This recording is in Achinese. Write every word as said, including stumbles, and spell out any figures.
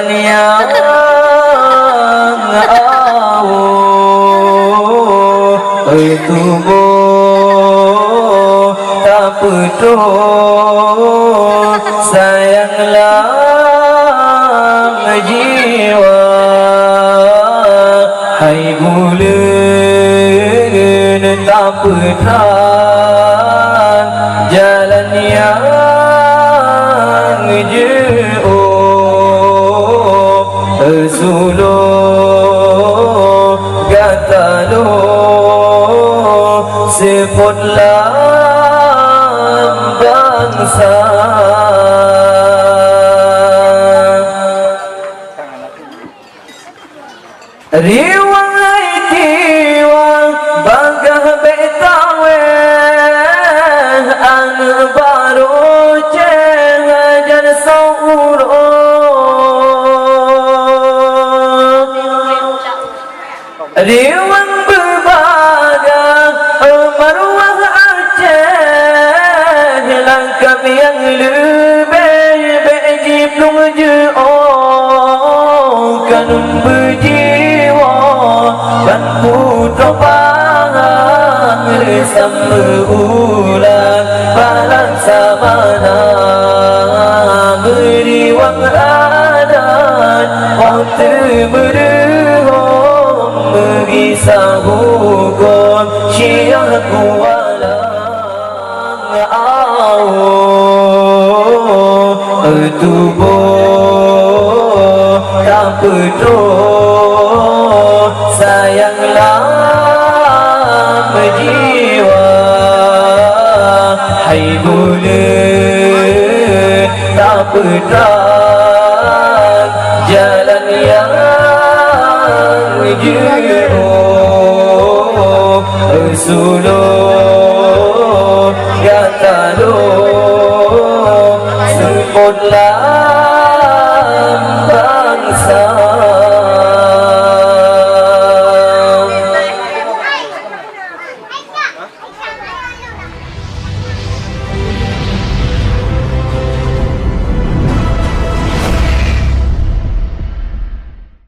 Nyang awai tuboh tapeutrok sayang lam jiwa. Hai buleuen tapeutrang jalan nyang jeuôh, seuloh gata lôn seupôt lam bansa. Riwang hai tiwang, bagaih bék tawéh, aneuk barô céh jan soe uroe. Riwang beubaga, maruah Aceh, langkah nyang leubeh bék jiplueng jeuôh, kanun beujiwoe ban putroe pahang reusam meuulang balang samana meuriwang adat, óh teumeureuhom meugisa bukon syiah kuala. Awai tuboh tapeutrok sayang lam jiwa. Hai buleuen tapeutrang jalan nyang jeuôh, seuloh gata